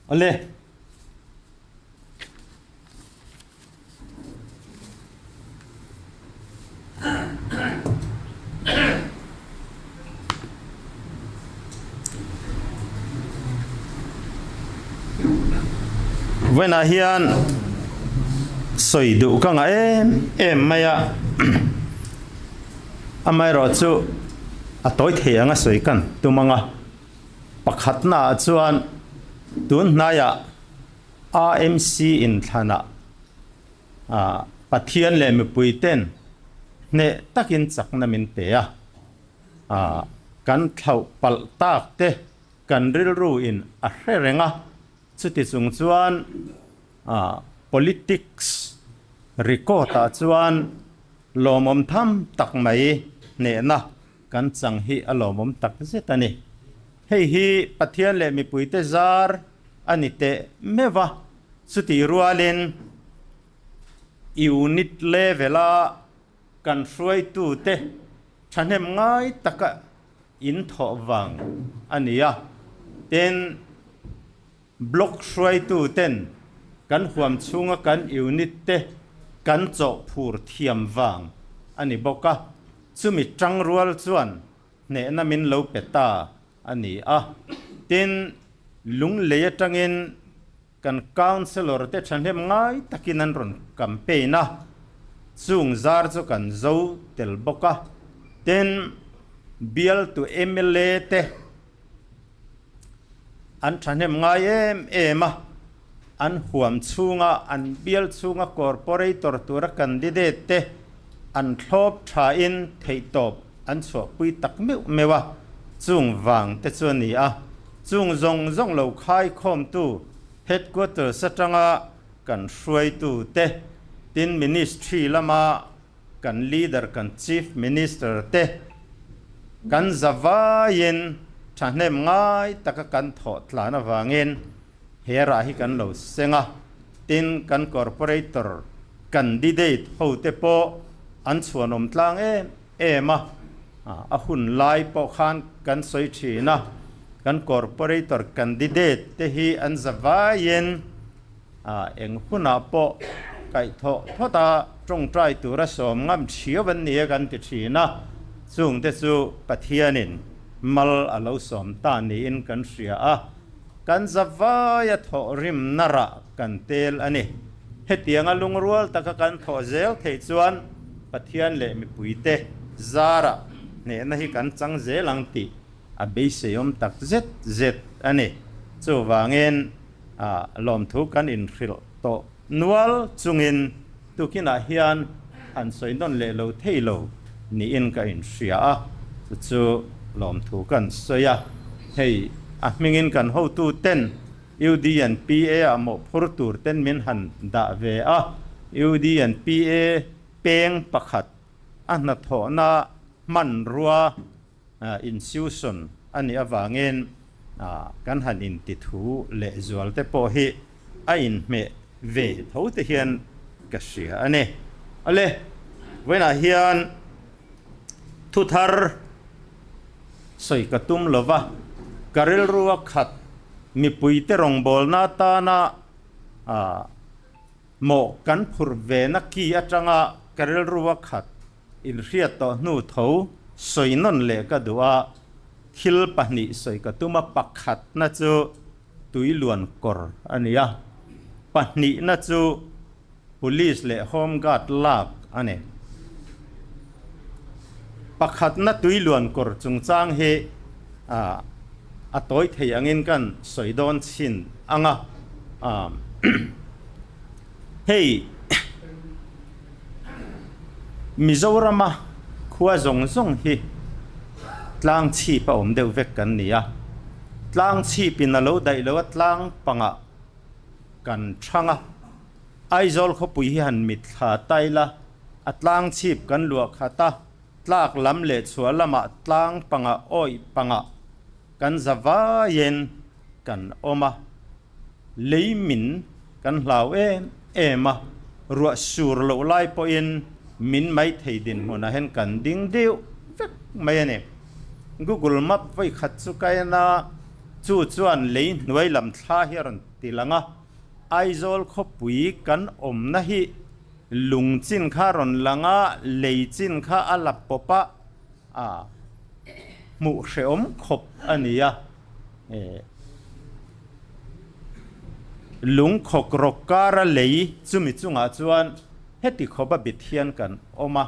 Awle. Vawiinah hian sawi duh ka ngah em em mai a, amaherawhchu a tawi thei anga sawi kan tum ang a, pakhatnaah chuan tun hnaiah AMC inthlanah Pathian leh mipuiten hneh takin chakna min pe a, kan thlauh palh tak te kan rilru in a hre reng a, chuti chung chuan politics record ah chuan lawmawm tham tak mai hnehna kan chang hi a lawmawm tak zet a ni. Hei hi Pathian leh mipuite zar a ni teh meuh a, chutih rualin unit level-a kan hruaitute thahnem ngai taka in thawh vang a ni a, tin block hruaituten kan huam chhunga kan unit te kan chawh phur thiam vang a ni bawk a, chumi tangrual chuan hnehna min lo pe ta a ni a. Tin, Lunglei atangin kan Councillor te thahnem ngai takin an rawn campaign a, chung zar chu kan zo tel bawk a. Tin, bialtu mla te an thahnem ngai em em a, an huam chhunga an bial chhunga corporator tura candidate te an thlawp thain theihtawp an chhuahpui tak meuh meuh a, chung vang te chu a ni a, chung zawng zawng lo khaikhawmtu headquarters atanga kan hruaitu te, tin ministry lama kan leader kan chief minister te kan zavaiin thahnem ngai taka kan thawh tlan avangin he rah hi kan lo seng a, tin kan corporator candidate ho te pawh an chhuanawm tlang em em a, a hun lai pawh khan kan sawi thin a, kan corporator candidate te hi an zavaiin eng hunah pawh kaihthawh thawt a tawngtai tura sawm ngam thiau an ni a kan ti thin a, chungte chu Pathianin mal a lo sawm ta niin kan hria a. Kan zavaia thawhrimna rah kan tel a ni. Hetianga lungrual taka kan thawh zel theih chuan Pathian leh mipuite zarah hnehna hi kan chang zel ang tih a beiseiawm tak zet zet a ni. Chuvangin lawmthu kan inhrilh tawh nual chungin tukinah hian han sawi nawn leh lo thei lo niin ka inhria a, chu chu lawmthu kan sawi a. Hei a hmingin kan hotu ten UD and PA ah mawhphur tur ten min han dah ve a, UD and PA peng pakhat a hnathawhna hmanrua institution a nih avangin kan han inti thu leh zual te pawh hi a inhmeh ve tho te hian ka hria a ni. Awle, vawiinah hian thu thar sawi ka tum lo va, ka rilru a khat mipuite rawngbawlna atana mawh kan phur ve na ki atanga ka rilru a khat Inhriat tawh hnu tho sawi nawn leh ka duh a, thil pahnih sawi ka tum a, pakhatna chu tuiluan kawr a ni a, pahnihna chu Police leh Home Guard lak a ni. Pakhatna tuiluan kawr chungchang hi a tawi thei angin kan sawi dawn chhin ang a, hei. Mizorama khua zawng zawng hi tlang chhip a awm deuh vek kan ni a, tlang chhipin a lo daih lo a tlang pangah kan thang a, Aizawl khawpui hi han mitthla ta ila a tlang chhip kan luah khat a, tlak lam leh chhuah lamah tlang pangah awih pangah kan za vaiin kan awm a. Lei min kan hlau em em a, ruah sur loh lai pawhin min mai thei dinhmunah hian kan ding deuh vek mai a ni. Google Map vawi khat chu ka en a, Chu chuan lei hnuai lam thla hi a rawn ti lang a, Aizawl khawpui kan awmna hi lung chin kha a rawn lang a, lei chin kha a la pawp a, a hmuh hrehawm khawp a ni a. Lung khawk rawk kara lei chumi chungah chuan heti khawp a bit hian kan awm a.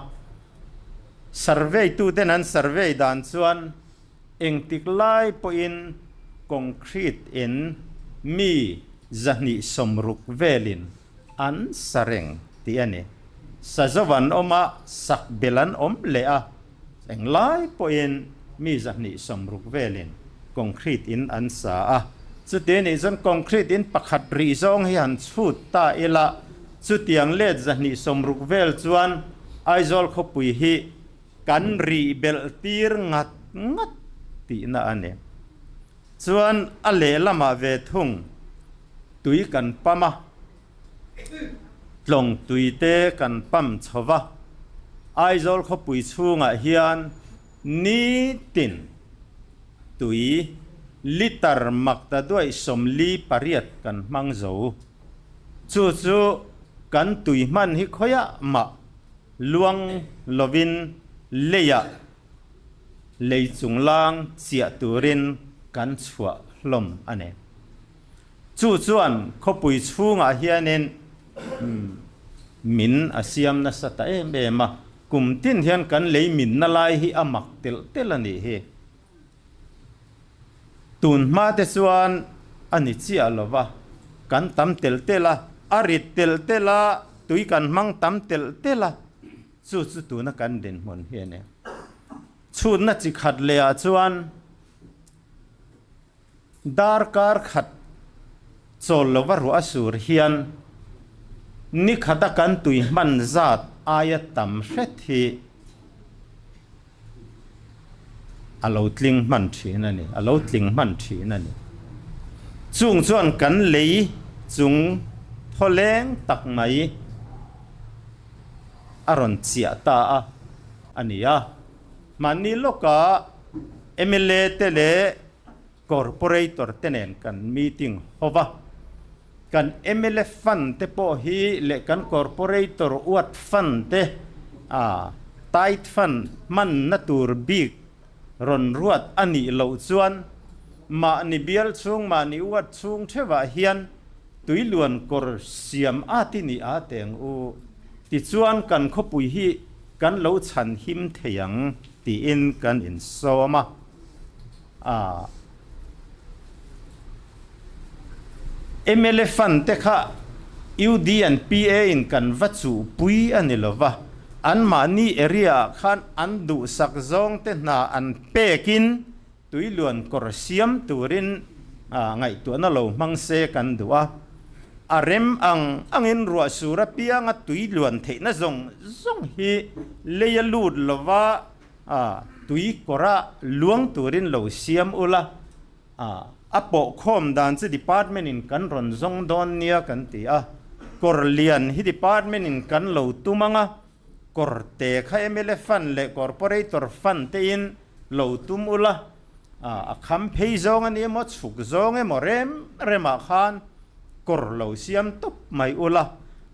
Survey tuten an survey dan chuan Engtik lai pawhin concrete in mi 260 velin an sa reng tih a ni. Sa zo an awm a, sak bel an awm leh a, englai pawhin mi 260 velin concrete in an sa a. Chuti nih chuan concrete in pakhat rih zawng hi han chhut ta ila, chutiang let 260 vel chuan Aizawl khawpui hi Kan rih belh tir ngat ngat tihna a ni. Chuan a lehlamah ve thung tui kan pam a, tlawng tui te kan pam chho va, Aizawl khawpui chhungah hian nitin tui litre makta duaih 48 kan hmang zo. Chu chu kan tui hman hi khawiah mah Luang lovin leiah lei chunglang chiah turin kan chhuah hlawm a ni. Chu chuan khawpui chhungah hianin min a siam nasa ta em em a, kum tin hian kan lei minna lai hi a mak telh telh a nih hi. Tun hma te chuan a ni chiah lo va, kan tam telh telh a, a rit telh telh a, tui kan hmang tam telh telh a, chu chu tuna kan dinhmun hi a ni. Chhutna chi khat leh ah chuan darkar khat chawl lova ruah a sur hian ni khata kan tui hman zat aia tam hret hi A lo tling hman thin a ni, a lo tling hman thin a ni. Chung chuan kan lei chung thawleng tak mai a rawn chiah ta a a ni a. Mahni lawka mla te leh Corporator te nen kan meeting ho va, kan mla fund te pawh hi leh kan Corporator uat fund te a tight fund hmanna tur bik rawn ruat a nih loh chuan mahni bial chhung mahni uat chhung theuhah hian tuiluan kawr siam a ti nih a teng u tichuan kan khawpui hi kan lo chhan him thei ang tiin kan insawm a. A mla fund te kha UD and PA in kan va chuh pui a ni lo va, anmahni area ah khan an duhsak zawng te hna an pek in tuiluan kawr siam turin ngaihtuahna lo hmang se kan duh a. A rem ang angin ruah sur apianga tuiluan theihna zawng zawng hi lei a lut lo va, A, tui kawra luang turin lo siam ula, a, a pawhkhawm dan chu department in kan rawn zawng dawn nia kan ti a, kawr lian hi department in kan lo tum ang a, kawr te kha mla fund leh corporator fund te in lo tum ula, a, a kham phei zawng a ni emaw chhuk zawng emaw rem rem ah khan kawr lo siam tawp mai ula,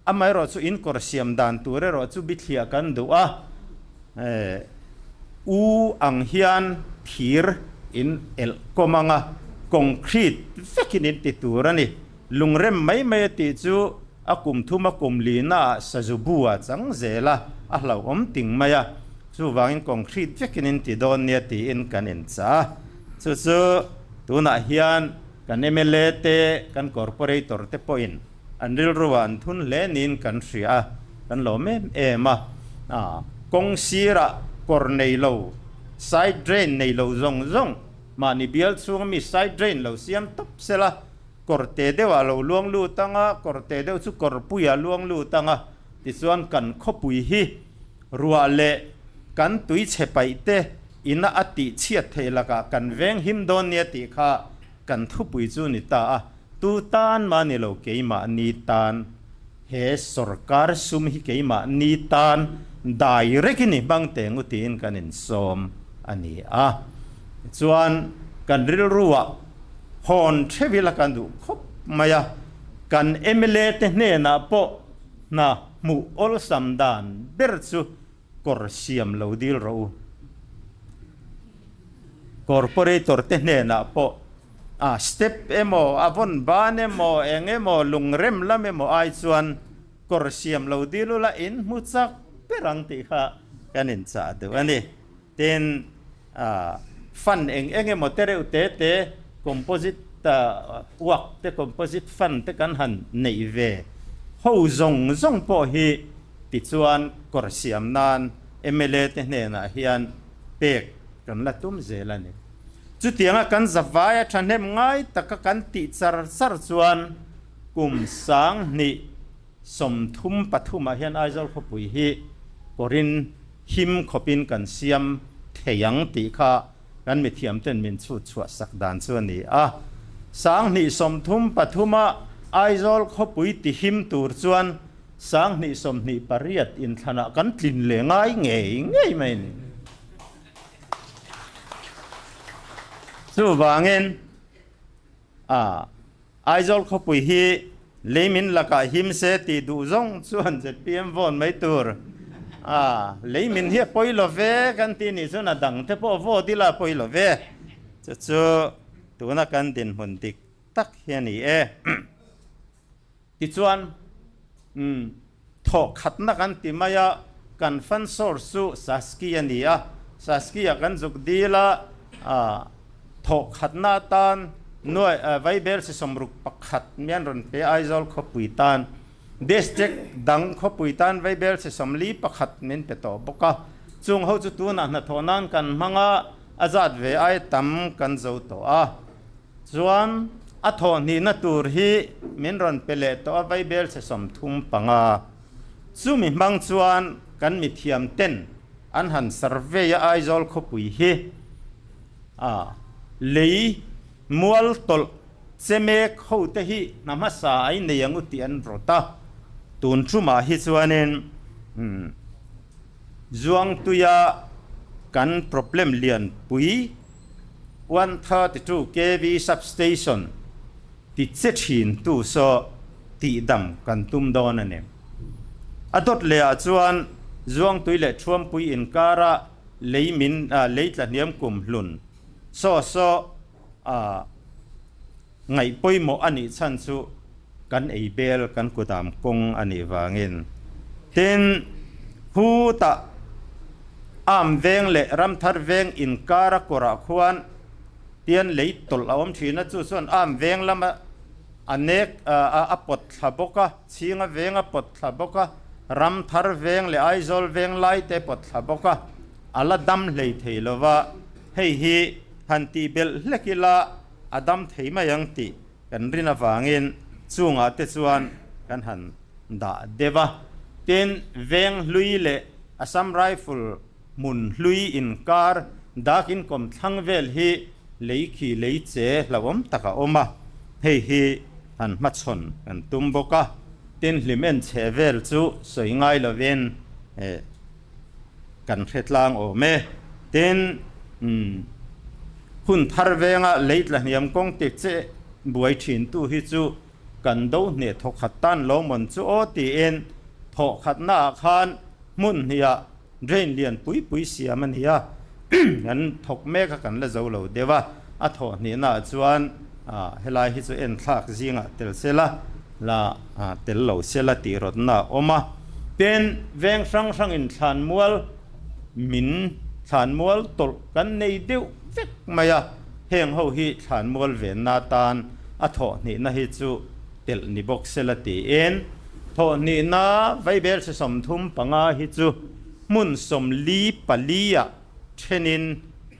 amaherawh chu in kawr siam dan tur erawh chu bithliah kan duh a. U ang hian thir in elh kawm ang a, concrete vekin in ti tur a ni. Lungrem mai mai a tih chu a kum thum a kum lina ah sazu bu ah chang zel a, a hlauhawm ting mai a. Chuvangin concrete vekin in ti dawn nia tiin kan inchah a. Chu chu tunah hian kan mla te, kan corporator te pawhin An rilruah an thun hle niin kan hria a, kan lawm em em a. Kawng sirah kawr nei lo, side drain nei lo zawng zawng, mahni bial chhunga mi side drain lo siam tawp sela, kawr te deuhah lo luang lut ang a, kawr te deuh chu kawr puiah luang lut ang a, tichuan kan khawpui hi ruah leh kan tui chhe paih te ina a tih chhiat theih lakah kan veng him dawn nia tih kha Kan thupui chu ni ta a, tu tan mah ni lo keimahni tan, he sorkar sum hi keimahni tan direct in i hmang teng u tiin kan insawm a ni a. Tichuan kan rilruah Hawn theuh ila kan duh khawp mai a, kan mla te hnenah pawh hna hmuh awlsam dan ber chu kawr siam lo dil rawh u. Corporator te hnenah pawh a step emaw, a vawn ban emaw, eng emaw, lungrem lam emaw ai chuan kawr siam lo dil ula in hmu chak ber ang tih kha kan inchah duh a ni. Tin, fund eng eng emaw te reuh te te composite work te composite fund te kan han neih ve ho zawng zawng pawh hi tichuan kawr siam nan mla te hnenah hian pek kan la tum zel a ni. Chutianga kan zavaia thahnem ngai taka kan tih char char chuan kum 20 33 ah hian Aizawl khawpui hi kawrin him khawpin kan siam thei ang tih kha kan mithiam ten min chhut chhuah sak dan chu a ni a. 2033 a Aizawl khawpui ti him tur chuan 2028 inthlanah kan tlin leh ngai ngei ngei mai a ni. Chuvangin a. Aizawl khawpui hi leimin lakah him se tih duh zawng chuan zpm vawn mai tur a, leimin hi a pawi lo ve kan tih nih chuan a dang te pawh vote ila a pawi lo ve. Chu chu tuna kan dinhmun dik tak hi a ni e. Tichuan umm thawhkhatna kan ti mai a, kan fund source chu Saski a ni a, Saski ah kan zuk dil a, thawhkhatna atan nuai Vaibel 61 mian rawn pe Aizawl khawpui tan, District dang khawpui tan Vaibel 41 min pe tawh bawk a, chung ho chu tunah hnathawh nan kan hmang a, a zat ve ai tam kan zo tawh a. Chuan a thawhhnihna tur hi min rawn pe leh tawh a Vaibel chhe 35. Chumi hmang chuan kan mithiam ten an han survey a Aizawl khawpui hi a lei mual tawlh che mek ho te hi hna hmasa ai nei ang u tih an rawt a. Tun tumah hi chuanin Zuangtuia kan problem lianpui 132 kv substation ti che thin tu saw tihdam kan tum dawn a ni. A dawt leh ah chuan Zuangtui leh Thuampui inkara lei min lei tla hniam kum hlun saw saw ngaih pawimawh a nih chhan chu kan ei bel kan kudam kawng a nih vangin. Tin, Hutah Am veng leh Ramthar veng inkara kawrah khuan tian lei tawlh a awm thin a, chu chuan Am veng lama a nek a pawt thla bawk a, Chhinga veng a pawt thla bawk a, Ramthar veng leh Aizawl veng lai te pawt thla bawk a, a la dam hlei thei lova, hei hi han tih belh hlek ila a dam thei mai ang tih kan rin avangin chungah te chuan kan han dah deuh a. Tin, veng hlui leh Assam Rifle hmun hlui inkar dakin kawmthlang vel hi lei khi lei che hlauhawm tak a awm a, hei hi han hmachhawn kan tum bawk a. Tin, hlim en chhe vel chu sawi ngai lovin kan hre tlang awm e. Tin, hun thar venga lei tla hniam kawng ti che buai thin tu hi chu kan do hneh thawkhat tan lo mawn chu aw tiin thawhkhatna ah khan hmun hniah drain lian pui pui siam a ni a, kan thawk mek a kan la zo lo deuh a, a thawh hnihna ah chuan helai hi chu en thlak zingah tel sela la tel lo sela tih rawtna a awm a. Tin, veng hrang hrangin thlanmual min thlanmual tawlh kan nei deuh vek mai a, heng ho hi thlanmual venna atan a thawh hnihna hi chu telh ni bawk sela tiin thawh hnihna Vaibel chhe 35 hi chu hmun 44 ah thenin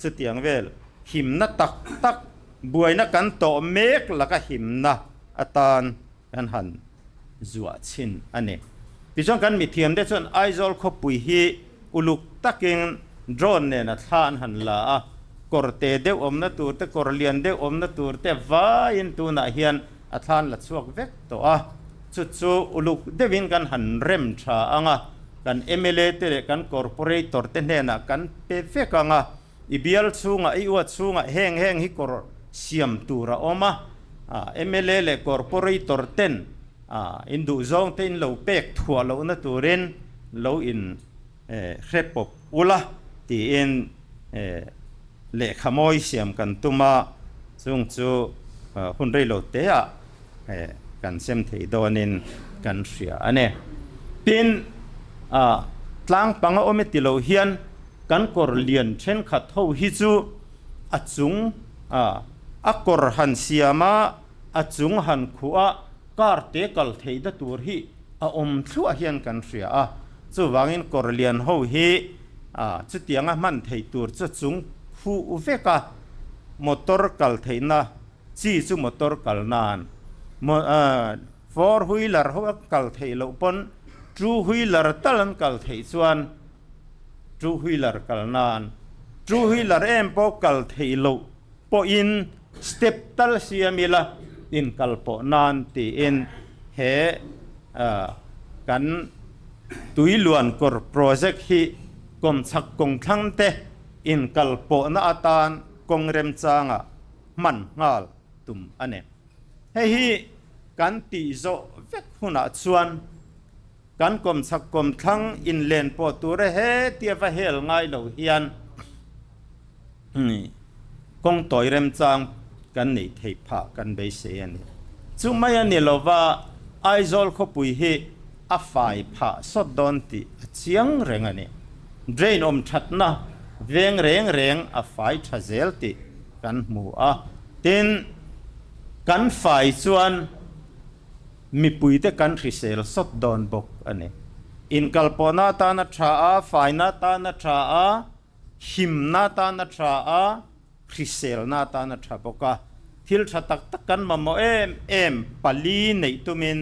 chutiang vel himna tak tak buaina kan tawh mek laka himna atan kan han zuah chhin a ni. Tichuan kan mithiamte chuan Aizawl khawpui hi uluk takin drone nen a thla an han la a, kawr te deuh awmna tur te, kawr lian deuh awmna tur te vaiin tunah hian a thla an la chhuak vek tawh a. Chu chu uluk deuhin kan han rem tha ang a, kan mla te leh kan corporator te hnenah kan pe vek ang a, i bial chhungah, i uat chhungah heng heng hi kawr siam tur a awm a, mla leh corporator ten in duh zawng te in lo pek thuah lohna turin lo in hre pawp ula tiin lehkha mawi siam kan tum a, chung chu hun rei lo te ah kan sem thei dawnin kan hria a ni. Tin, tlang panga awm e ti lo hian kan kawr lian thenkhat ho hi chu a chung a kawr han siam a, a chung han khuh a, kar te kal theih na tur hi a awm thluah hian kan hria a. Chuvangin kawr lian ho hi chutianga hman thei tur chu a chung khuh vek a, motor kal theihna chi chu motor kal nan four wheeler ho a kal theih loh pawn two wheeler tal an kal theih chuan two wheeler kal nan two wheeler em pawh kal theih loh pawhin step tal siam ila inkal pawh nan tiin he kan Tuiluankawr project hi kawmchhak kawngthlang te inkal pawhna atan kawng remchanga hman nghal tum a ni. Hei hi kan tih zawh vek hunah chuan kan kawmchhak kawmthlang inlen pawh tura hetia va hel ngai lo hian kawng tawi remchang kan neih theih phah kan beisei a ni. Chu mai a ni lova Aizawl khawpui hi a fai phah sawt dawn tih a chiang reng a ni. Drain awm thatna veng reng reng a fai tha zel tih kan hmu a. Tin, kan fai chuan mipuite kan hrisel sawt dawn bawk a ni. Inkalpawhna atan a tha a, faina atan a tha a, himna atan a tha a, hriselna atan a tha bawk a. Thil tha tak tak kan mamawh em em pali neih tumin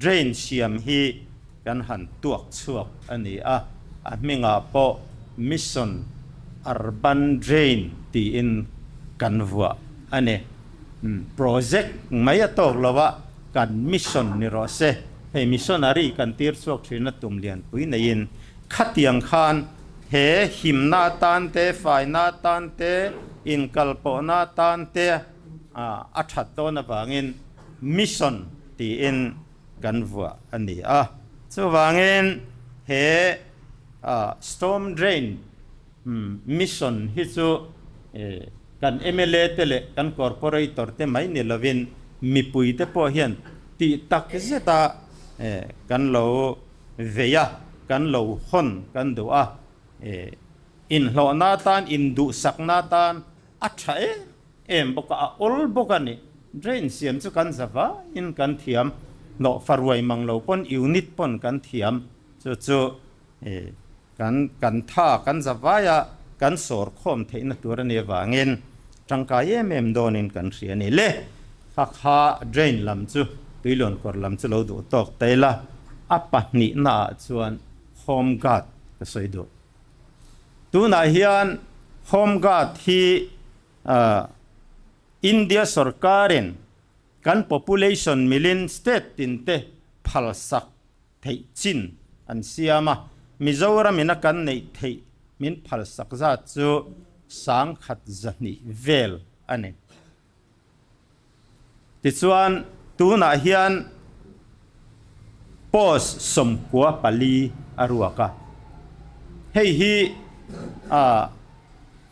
drain siam hi kan han tuak chhuak a ni a, a hmingah pawh Mission Urban Drain tiin kan vuah a ni. Project mai a tawk lo a, kan mission ni rawh se. Hei missionary kan tir chhuak thin a tum lianpui neiin khatiang khan he himna atan te, faina atan te, inkalpawhna atan te a that dawn avangin mission tiin kan vuah a ni a. Chuvangin he storm drain mission hi chu kan mla te leh kan corporator te mai ni lovin mipui te pawh hian tih tak zeta kan lo vei a, kan lo hawn kan duh a, inhlawhna atan, induhsakna atan a tha em em bawk a, a awl bawk a ni. Drain siam chu kan za vaiin kan thiam, hlawh faruai mang lo pawn unit pawn kan thiam, chu chu kan kan tha kan za vaia kan sawr khawm theihna tur a nih avangin tangkai em em dawnin kan hria a ni. Le kha kha drain lam chu tuiluankawr lam chu lo duh tawk ta ila, a pahnihnaah chuan home guard ka sawi duh. Tunah hian home guard hi India sorkarin kan population milin state tinte phalsak theih chin an siam a, Mizoram in a kan neih theih min phalsak zat chu 1200 vel a ni. Tichuan tunah hian post 94 a ruak a, hei hi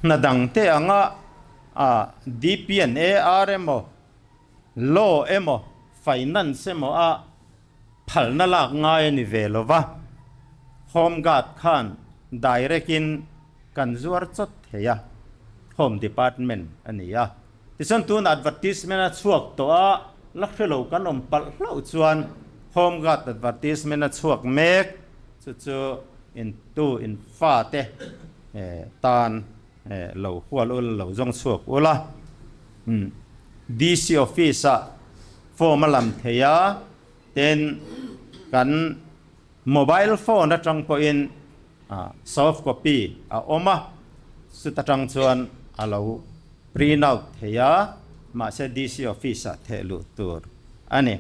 hna dangte anga DPNAR emaw Law emaw Finance emaw a phalna lak ngai a ni ve lo va, Home Guard khan direct in kan zuar chawt thei a, Home Department a ni a. Tichuan tun advertisement a chhuak tawh a, la hre lo kan awm palh hlauh chuan Home Guard advertisement a chhuak mek, chu chu in tu in fate tan lo hual ula lo zawng chhuak ula. DC office ah form a lam thei a, tin kan mobile phone atang pawhin soft copy a awm a, chuta tang chuan a lo print out thei a, mahse DC office ah theh luh tur a ni.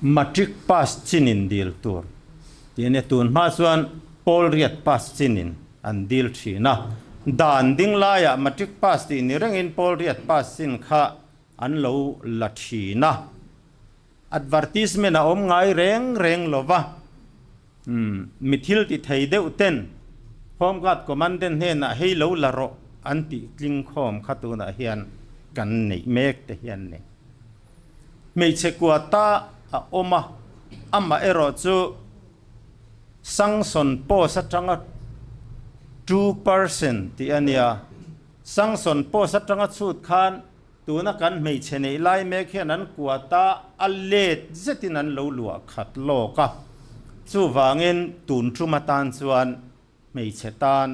Matric pass chinin dil tur tih a nia, tun hma chuan pawl riat pass chinin. an dil thin a. Dan ding laiah matric pass tih ni rengin pawl riat pass chin kha an lo la thin a. Advertisement a awm ngai reng reng lo va, mi thil ti thei deuh ten Home Guard Commandant hnenah hei lo la rawh an tih tling khawm kha tunah hian kan neih mek te hian ni. Hmeichhe kua ta a awm a, amaherawh chu Sanction post atanga 2% tih a nia. Sanction post atanga chhut khan Tuna kan hmeichhe neih lai mek hian an kuata a let zetin an lo luah khat lawk a, chuvangin tun tum atan chuan hmeichhe tan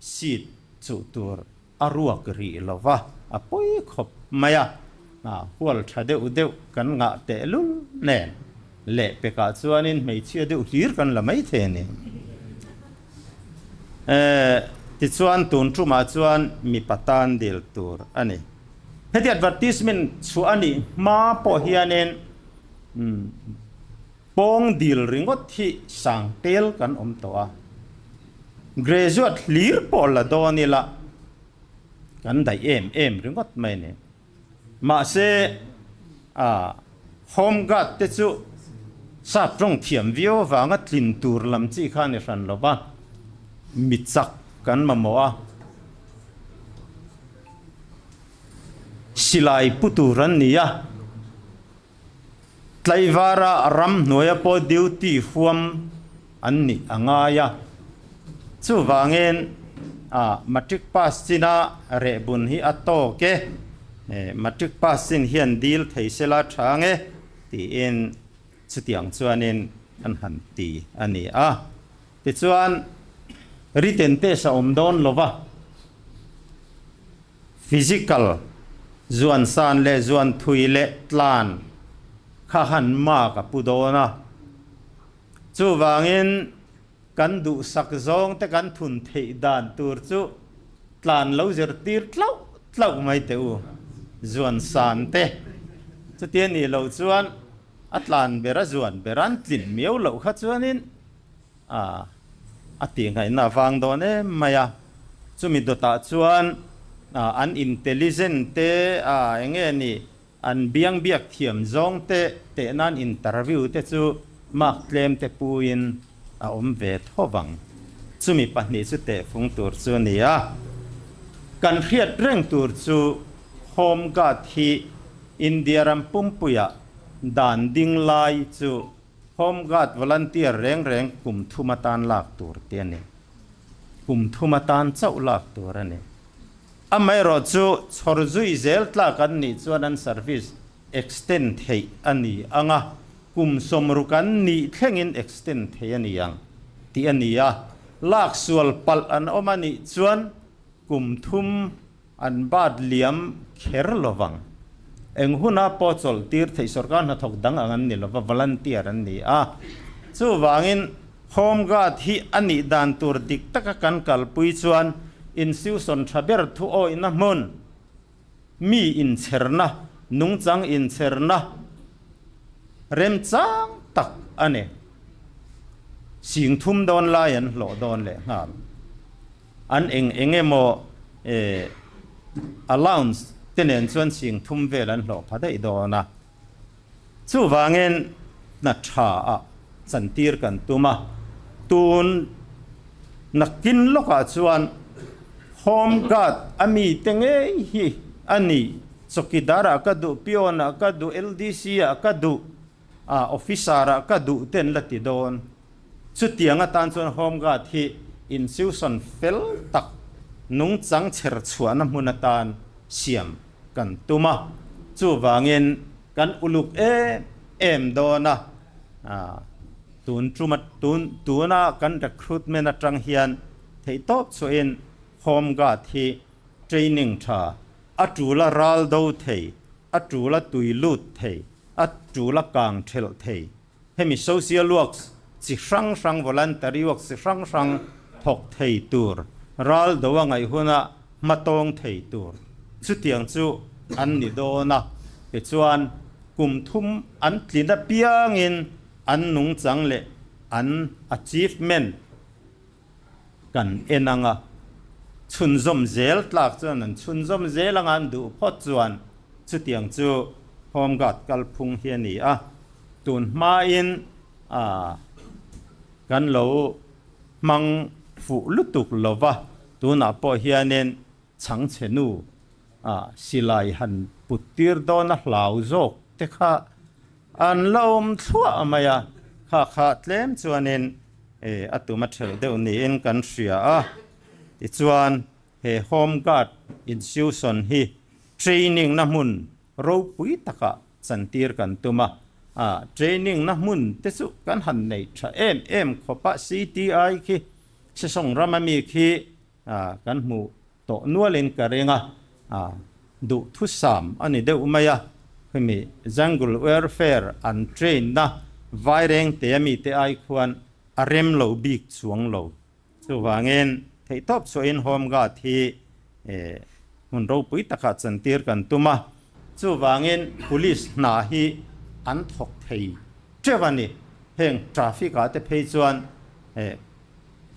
seat chuh tur a ruak rih lo va, a pawi khawp mai a, hual tha deuh deuh kan ngah tehlul nen lehpekah chuanin hmeichhia deuh hlir kan la mai thei a ni. Tichuan tun tumah chuan mipa tan dil tur a ni. Heti advertisement chhuah a nih hma pawh hianin pawng dil ringawt hi sang tel kan awm tawh a. Graduate hlir pawh la dawn ila kan daih em em ringawt mai a ni. Mahse, Home Guard te chu sap tawng thiam viau avanga tlin tur lam chi kha a ni hran lo va, mi chak kan mamawh a, silai pu tur an ni a, tlaivara ramhnuaia pawh duty huam an nih a ngai a. Chuvangin matric pass china rehbun hi a tawk e, matric pass chin hian dil thei sela tha nge tiin chutiang chuanin an han ti a ni a. Tichuan written test a awm dawn lo va, physical zuan san leh zuan thui leh tlan kha han mark a pu dawn a. Chuvangin kan duhsak zawng te kan thun theih dan tur chu tlan lo zirtir tlauh tlauh mai teh u, zuan san te. Chutia nih loh chuan a tlan ber a zuan ber an tlin miau loh kha chuanin a tihngaihna a vang dawn em mai a. Chumi dawtah chuan an intelligent te eng nge ni An biang biak thiam zawng te teh nan interview te chu mark tlem te puiin a awm ve tho vang. Chumi pahnih chu tehfung tur chu a ni a. Kan hriat reng tur chu Home Guard hi India ram pumpuiah dan ding lai chu Home Guard volunteer reng reng kum thum atan lak tur te a ni. Kum thum atan chauh lak tur a ni. Amaherawh chu chhawr zui zel tlak an nih chuan an service extend theih a ni ang a, kum 60 an nih thlengin extend theih a ni ang tih a ni a, lak sual palh an awm a nih chuan kum thum an bat liam kher lo vang. Eng huna pawh chawlh tir theih sorkar hnathawk dang ang an ni lo va, volunteer an ni a. Chuvangin Home Guard hi a nih dan tur dik taka kan kalpui chuan institution tha ber thu awihna hmun, mi inchherna, nungchang inchherna remchang tak a ni. Sing thum dawn lai an hlawh dawn leh nghal. An eng eng emaw allowance te nen chuan sing thum vel an hlawh pha daih dawn a. Chuvangin hna tha ah chantir kan tum a, tun nakin lawkah chuan Home Guard a mite ngei hi a ni, Chawkidar ah ka duh, Peon ah ka duh, LDC ah ka duh, ah Officer ah ka duh te an la ti dawn. Chutiang atan chuan Home Guard hi institution fel tak nungchang chher chhuahna hmun atan siam kan tum a, chuvangin kan uluk em em dawn a, tun tuma tun tuna kan recruitment atang hian theihtawp chhuahin Home Guard hi training tha, a tula ral do thei, a tula tui lut thei, a tula kang thelh thei Hemi social works chi hrang hrang, voluntary works chi hrang hrang thawk thei tur, ral do a ngaih huna hma tawng thei tur chutiang chu an ni dawn a. Tichuan, kum thum an tlin apiangin an nungchang leh an achievement. kan en ang a, chhunzawm zel tlak chuan an chhunzawm zel anga an duh phawt chuan chutiang chu Home Guard kalphung hi a ni a, tun hmain kan lo hmang fuh lutuk lova, tunah pawh hianin chhangchhe nu silai han put tir dawn a hlau zawk te kha an la awm thluah mai a, kha kha tlem chuanin a tum a thelh deuh niin kan hria a. Tichuan he Home Guard institution hi training na hmun ropui takah chantir kan tum a, training na hmun te chu kan han nei tha em em khawp a, CTI khi Sesawng rama mi khi kan hmuh tawh nualin ka ring a, duhthusam a ni deuh mai a, khumi jungle warfare an train na vaireng te a mite ai khuan a rem lo bik chuang lo. Chuvangin theihtawp chhuahin Home Guard hi hmun ropui takah chantir kan tum a, chuvangin police hna hi an thawk thei teuh a ni. Heng traffic ah te phei chuan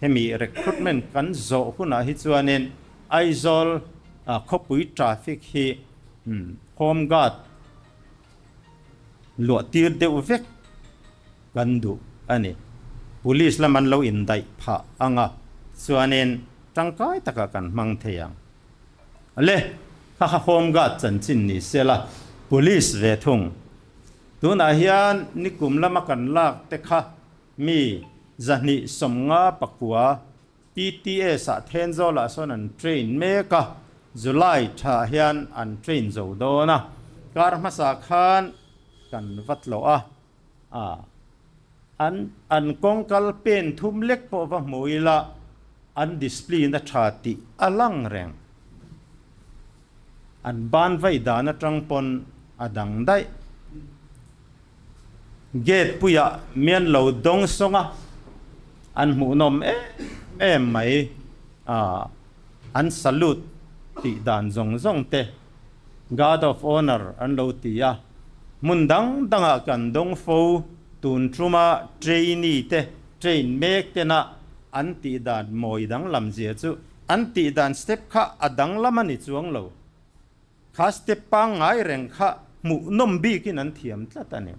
Hemi recruitment kan zawh hunah hi chuanin Aizawl khawpui traffic hi home guard luah tir deuh vek kan duh a ni. Police lam an lo indaih phah ang a, chuanin tangkai takah kan hmang thei ang. Le, kha kha home guard chanchin ni sela, police ve thung. Tunah hian nikum lama kan lak te kha Mi 259 PTS ah Thenzawl ah sawn an train mek a, July tha hian an train zo dawn a, kar hmasa khan kan va tlawh a, a an an kawng kal pen thum lek pawh va hmu ila an discipline a tha tih a lang reng. An ban vai dan atang pawn a dang daih. Gate puiah mian lo dawng sawng a, an hmuhnawm em em mai a, an salute tih dan zawng zawng te Guard of Honour an lo ti a, hmun dang dangah kan dawng fo, tun tuma trainee te train mek tena an tih dan mawi danglam zia chu an tih dan step kha a danglam a ni chuang lo. Kha step pangngai reng kha hmuhnawm bikin an thiam tlat a ni.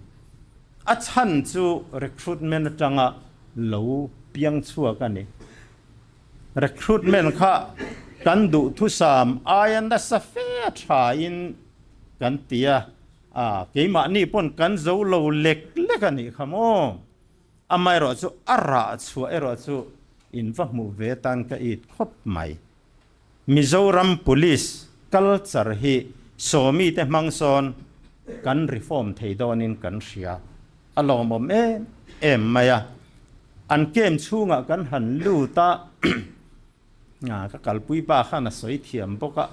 A chhan chu recruitment atanga lo piang chhuak a ni. Recruitment kha kan duhthusam aia nasa fe a thain kan ti a, keimahni pawn kan zo lo lek lek a nih kha maw? Amaherawhchu a rah chhuah erawh chu in va hmuh ve tan ka it khawp mai. Mizoram Police culture hi sawmi te hmang sawn kan reform thei dawnin kan hria. A lawmawm em em mai a. An camp chhungah kan han lut a, ka kalpui pa khan a sawi thiam bawk a,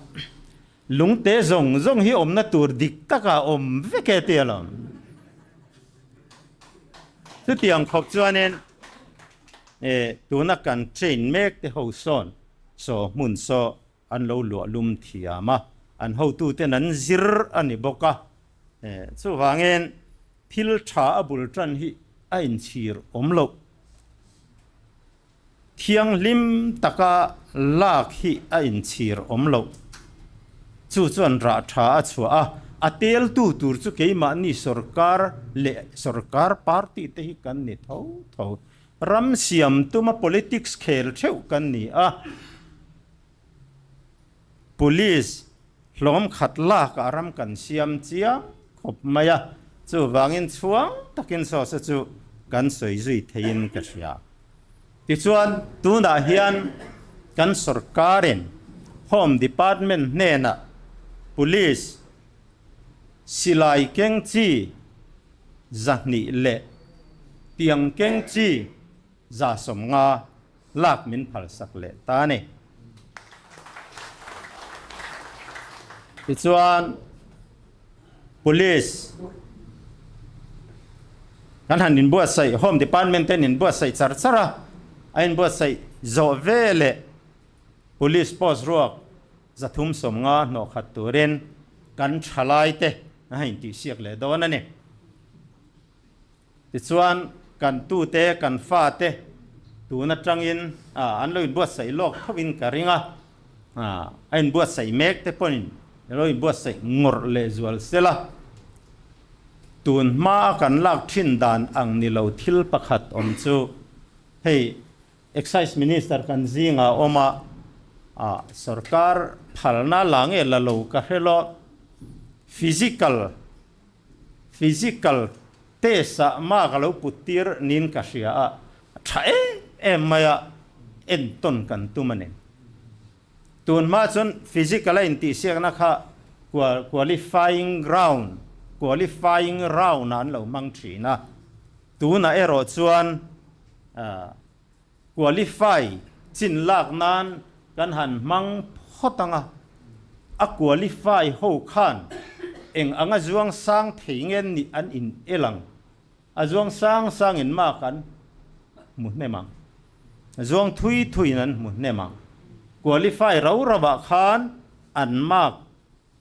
lungte zawng zawng hi awmna tur dik takah awm vek e ti alawm. Chutiang khawp chuanin tuna kan train mek te ho sawn Saw hmun saw an lo luah lum thiam a, an hotuten an zir a ni bawk a. Chuvangin thil tha a bul tan hi a inchhir awm loh. Thianghlim taka lak hi a inchhir awm loh. Chu chuan rah tha a chhuah a, a teltu tur chu keimahni sorkar leh sorkar party te hi kan ni tho tho. Ram siam tuma politics khel theuh kan ni a, Police hlawm khat lak ah ram kan siam chiang khawp mai a, chuvangin chhuang takin sawsa chu kan sawi zui theiin ka hria. Tichuan tunah hian kan sorkarin Home Department hnenah Police Silai keng chi 200 leh tiang keng chi 150 lak min phalsak leh ta a ni. Tichuan Police kan han inbuatsaih, Home Department ten inbuatsaih char char a, a inbuatsaih zawh ve leh Police post ruak 350 hnawh khat turin kan thalaite a intihsiak leh dawn a ni. Tichuan, kan tute, kan fate Tun atangin an lo inbuatsaih lawk thovin ka ring a, a inbuatsaih mek te pawhin lo inbuatsaih ngawrh lehzual sela. Tun hmaa kan lak thin dan ang ni lo thil pakhat awm chu hei Excise Minister kan zingah awm a, sorkar phalna la nge la lo ka hre lo, physical Physical test ah mark a lo put tir niin ka hria a, a tha em em mai a, entawn kan tum a ni. Tun hma chuan physical a intihsiakna kha qualifying round, qualifying round ah an lo hmang thin a, tunah erawh chuan Qualify chin lak nan kan han hmang phawt ang a, a qualify ho khan eng anga zuang sang thei nge nih an in el ang, a zuang sang sang in mark an hmu hnem ang, zuang thui thui in an hmu hnem ang, qualify rau rau ah khan an mark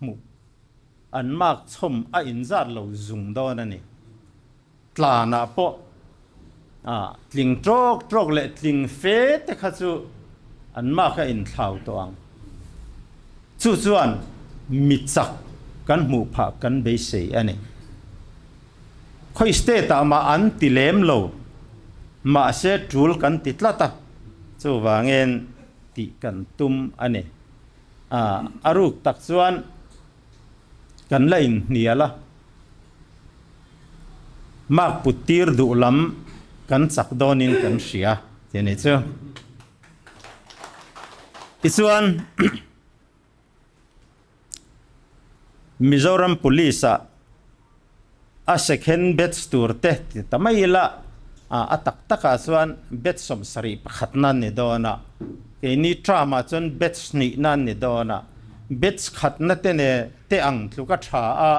hmuh an mark chhawm a inzat lo zung dawn a ni. Tlanah pawh tling tawk tawk leh tling fe te kha chu an mark a inthlau tawh ang. Chu chuan mi chak kan hmuh phah kan beisei a ni. Khawi state ah mah an ti lem lo, mahse tul kan ti tlat a, chuvangin tih kan tum a ni. A ruk tak chuan kan la inhnial a, mark put tir duh lam kan chak dawnin kan hria tih a ni chu. Tichuan Mizoram Police ah a second batch tur te ti ta mai ila a tak takah chuan batch 71 na an ni dawn a, keini term ah chuan batch hnih na an ni dawn a, batch khatna te ne te ang tluka tha a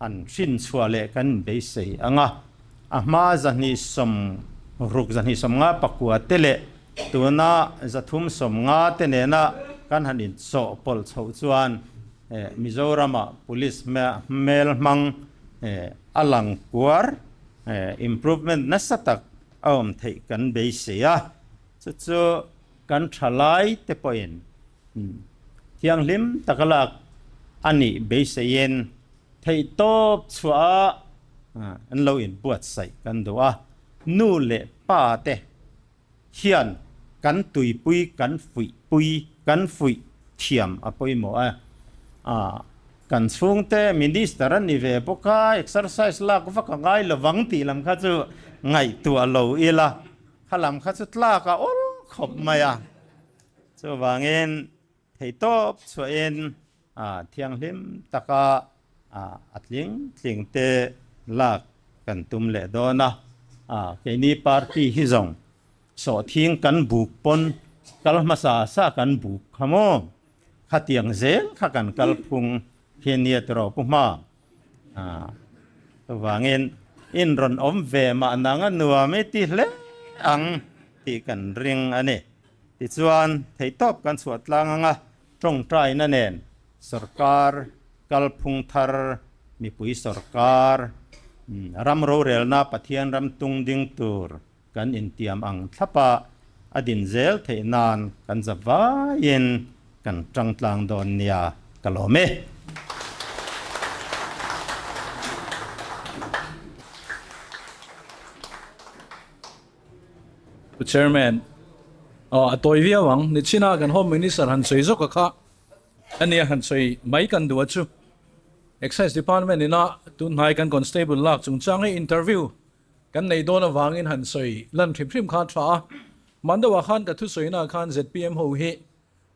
an hrin chhuah leh kan inbeisei ang a, a hma 260 259 te leh tuna 350 te nena kan han inchawhpawlh chhoh chuan Mizoram-ah Police hmel hmang a lang kuar, improvement nasa tak a awm theih kan beisei a, chu chu kan thalai te pawhin thianghlim taka lak a nih beiseiin theihtawp chhuah a an lo inbuatsaih kan duh a, nu leh pa te hian kan tuipui, kan fuihpui, kan fuih thiam a pawimawh a. A, kan chhungte Minister a ni ve bawk a, exercise lak vak a ngai lovang tih lam kha chu ngaihtuah lo ila, kha lam kha chu tlak a awl khawp mai a. Chuvangin Theihtawp chhuahin thianghlim taka a tling tling te lak kan tum leh dawn a, keini party hi zawng sawhthing kan buk pawn kal hmasa sa kan buk kha maw, khatiang zel kha kan kalphung hi nia tiraw Pu Hma. Chuvangin in rawn awm ve mah nang a nuam i ti hle ang tih kan ring a ni. Tichuan theihtawp kan chhuah tlang ang a, tawngtaina nen sorkar kalphung thar, mipui sorkar, ram rorelna Pathian ram tung ding tur kan intiam ang thlapa a din zel theih nan kan za vaiin kan tang tlang dawn nia ka lawm e. Pu Chairman, aw a tawi viau ang, nichina kan Home Minister han sawi zawk a kha ania han sawi mai kan duh a chu. Excise Department ina tunhnai kan Constable lak chungchang hi interview Kan nei dawn avangin han sawi lan hrim hrim kha a tha a, Mandauah khan ka thusawina khan zpm ho hi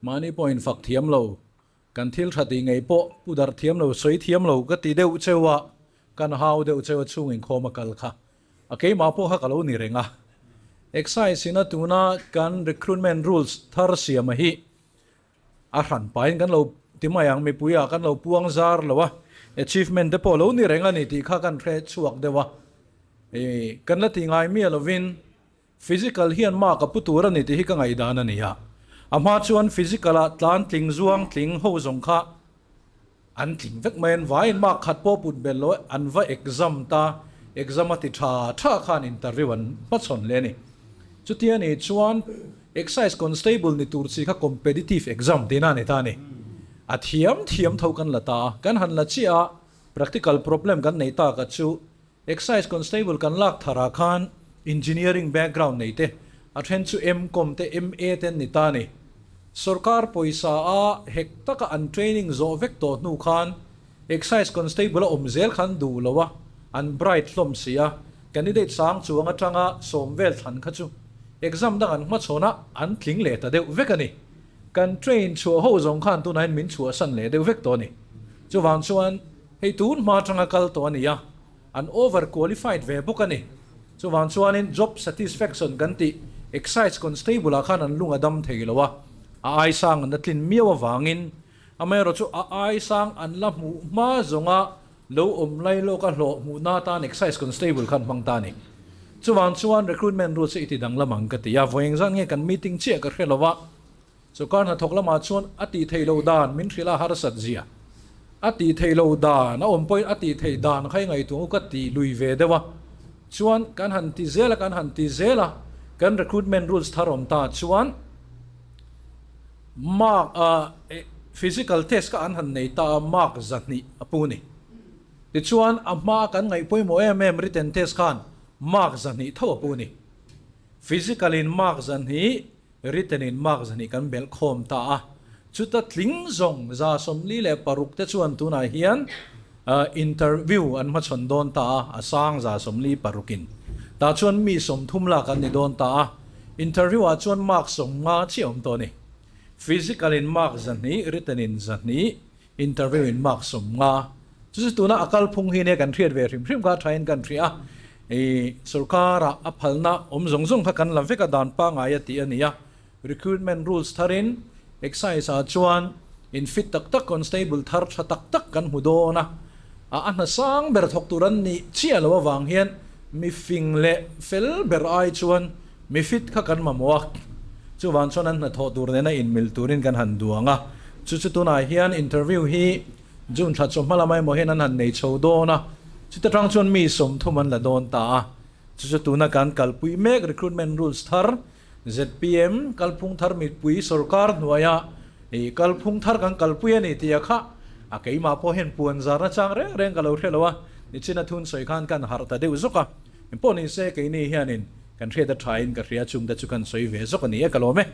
mahni pawh in fak thiam lo, kan thil tha tih ngei pawh pu darh thiam lo, sawi thiam lo ka ti deuh cheu a, kan hau deuh cheu a chhung inkhawm a kal kha a keimah pawh kha ka lo ni reng a. Excise ina tuna kan recruitment rules thar siama hi A hran pahin kan lo ti mai ang, mipui ah kan lo puang zar lo a, achievement te pawh lo ni reng a ni tih kha kan hre chhuak deuh a. I kan la ti ngai miah lovin physical hian mark a pu tur a ni tih hi ka ngaihdan a ni a. A hma chuan physical ah tlan tling zuang tling ho zawng kha an tling vek mai an vaiin mark khat pawh put belh lo an va exam ta, exam a ti tha tha khan interview an hmachhawn hle a ni. Chutia nih chuan Excise Constable ni tur chi kha competitive exam tihna a ni ta a ni. A thiam thiam tho kan la ta a, kan han la chiah a, practical problem kan nei tak a chu Excise Constable kan lak tharah khan Engineering background nei te, a then chu M.Com te MA te an ni ta a ni. Sorkar pawisa a hek taka an training zawh vek tawh hnu khan Excise Constable a awm zel khan duh lo a, an bright hlawm si a, candidate sang chuang atanga sawm vel thlan kha chu exam dang an hmachhawn a, an tling leh ta deuh vek a ni. Kan train chhuah ho zawng khan tunah hian min chhuahsan leh deuh vek tawh a ni. Chuvang chuan hei tun hma atanga kal tawh a ni a, an over qualified ve bawk a ni. Chuvang chuanin job satisfaction kan tih Excise Constable ah khan an lung a dam thei lo a, a ai sang an la tlin miau avangin Amaherawh chu a ai sang an la hmuh hma zawnga lo awm lai lawka hlawh hmuhna atan Excise Constable khan hmang ta a ni. Chuvang chuan recruitment rules hi i ti danglam ang ka ti a, vawi engzat nge kan meeting chiah ka hre lo va, sawrkar hnathawk lamah chuan a tih theih loh dan min hrilh a harsat zia, a tih theih loh dan a awm pawhin a tih theih dan kha i ngaihtuah u ka ti lui ve deuh a, chuan kan han ti zel a kan han ti zel a, kan recruitment rules thar awm ta chuan. Mark a physical test kha an han nei ta a, mark 200 a pu ni. Tichuan a hma kan ngaih pawimawh em em written test khan mark 200 tho a pu ni. Physical in mark 200, written in mark 200 kan belh khawm ta a. Chuta tling zawng 46 te chuan tunah hian interview an hmachhawn dawn ta a, a sang 46 in. Tah chuan mi 30 lak an ni dawn ta a. Interview ah chuan mark 50 chiah awm tawh a ni. Physical in mark 200, written in 200, interview in mark 50. Chu chu tuna a kalphung hi nia kan hriat ve hrim hrim kha thain kan hria a. I sorkar ah a phalna awm zawng zawng kha kan la vek a dan pangngai a tih a ni a. Recruitment rules tharin Excise ah chuan in fit tak tak constable thar tha tak tak kan hmu dawn a, a hna sang ber thawk tur an nih chiah loh avang hian mi fing leh fel ber ai chuan mi fit kha kan mamawh a, chuvang chuan an hnathawh tur nena inmil turin kan han duang a, chu chu tunah hian interview hi June thla chawhma lamah emaw hian an han nei chho dawn a, chuta tang chuan mi 30 an la dawn ta a, chu chu tuna kan kalpui mek recruitment rules thar Zpm kalphung thar mipui sorkar hnuaia i kalphung thar kan kalpui a ni tih a kha a keimah pawh hian puan zarna chang reng reng ka lo hre lo a, nichina thun sawi khan kan harh ta deuh zawk a, engpawh ni se keini hianin kan hriat a thain ka hria chungte chu kan sawi ve zawk a ni e ka lawm e.